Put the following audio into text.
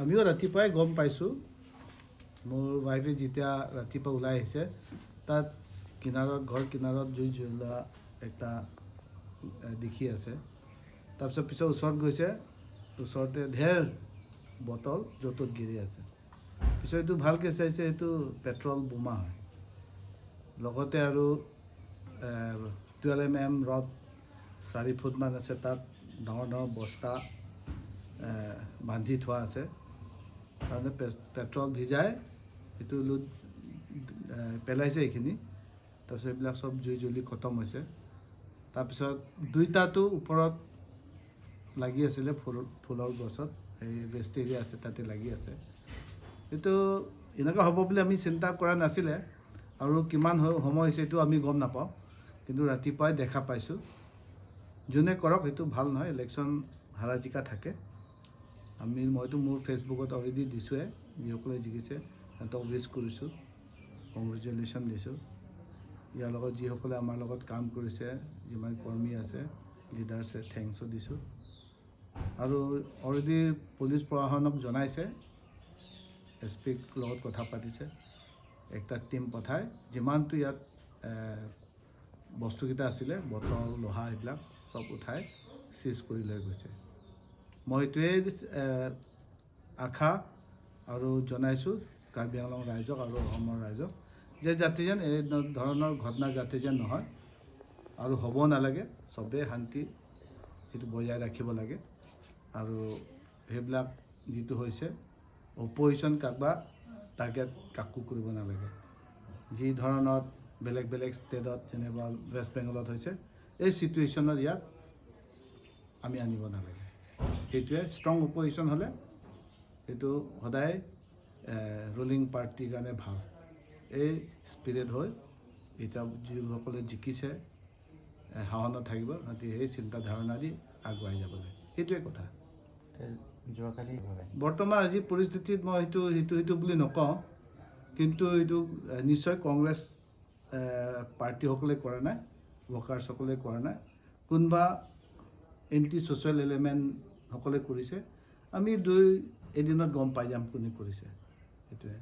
আমিও ৰাতিপুৱাই গম পাইছোঁ। মোৰ ৱাইফে যেতিয়া ৰাতিপুৱা ওলাই আহিছে, তাত কিনাৰত, ঘৰ কিনাৰত জুই জ্বলোৱা এটা দেখি আছে। তাৰপিছত পিছত ওচৰত গৈছে, ওচৰতে ঢেৰ বটল য'ত ত'ত গিৰি আছে। পিছত এইটো ভালকৈ চাইছে, এইটো পেট্ৰল বোমা হয়। লগতে আৰু 12 mm ৰড 4 ফুটমান আছে, তাত ডাঙৰ ডাঙৰ বস্তা বান্ধি থোৱা আছে। তাৰমানে পেট্ৰল ভিজাই সেইটো লোড পেলাইছে এইখিনি। তাৰপিছত এইবিলাক চব জুই জ্বলি খতম হৈছে। তাৰপিছত দুইটাটো ওপৰত লাগি আছিলে, ফুলৰ গছত, এই ৰেষ্ট এৰিয়া আছে, তাতে লাগি আছে। এইটো এনেকুৱা হ'ব বুলি আমি চিন্তা কৰা নাছিলে আৰু কিমান সময় হৈছে এইটো আমি গম নাপাওঁ। কিন্তু ৰাতিপুৱাই দেখা পাইছোঁ। যোনে কৰক, সেইটো ভাল নহয়। ইলেকশ্যন হাৰা জিকা থাকে। মইতো মোৰ ফেচবুকত অলৰেডি দিছোঁৱে, যিসকলে জিকিছে সিহঁতক উইচ কৰিছোঁ, কংগ্ৰেচুলেশ্যন দিছোঁ। ইয়াৰ লগত যিসকলে আমাৰ লগত কাম কৰিছে, যিমান কৰ্মী আছে, লিডাৰ্ছে, থেংকছো দিছোঁ। আৰু অলৰেডি পুলিচ প্ৰশাসনক জনাইছে, এছ পিৰ লগত কথা পাতিছে। একটা টীম পঠাই যিমানটো ইয়াত বস্তুকেইটা আছিলে, বটল, লোহা, এইবিলাক চব উঠাই চিজ কৰি লৈ গৈছে। মই এইটোৱেই আশা আৰু জনাইছোঁ কাৰ্বি আংলং ৰাইজক আৰু অসমৰ ৰাইজক যে যাতে যেন এই ধৰণৰ ঘটনা যাতে যেন নহয় আৰু হ'ব নালাগে। চবেই শান্তি এইটো বজাই ৰাখিব লাগে। আৰু সেইবিলাক যিটো হৈছে, অপজিশ্যন কাৰোবা টাৰ্গেট কাকো কৰিব নালাগে। যি ধৰণত বেলেগ বেলেগ ষ্টেটত, যেনিবা ৱেষ্ট বেংগলত হৈছে, এই চিটুৱেশ্যনত ইয়াত আমি আনিব নালাগে। সেইটোৱে ষ্ট্ৰং অপজিশ্যন হ'লে সেইটো সদায় ৰুলিং পাৰ্টিৰ কাৰণে ভাল। এই স্পিৰিট হৈ এতিয়া যিসকলে জিকিছে, শাসনত থাকিব, সিহঁতি সেই চিন্তা ধাৰণা দি আগুৱাই যাব লাগে, সেইটোৱে কথা। যোৱাকালি ভাবে বৰ্তমান আজি পৰিস্থিতিত মই সেইটো সেইটো সেইটো বুলি নকওঁ, কিন্তু এইটো নিশ্চয় কংগ্ৰেছ পাৰ্টীসকলে কৰা নাই, ৱৰ্কাৰ্ছসকলে কৰা নাই, কোনোবা এণ্টি ছ'চিয়েল এলিমেণ্টসকলে কৰিছে। আমি দুই এদিনত গম পাই যাম কোনে কৰিছে, সেইটোৱে।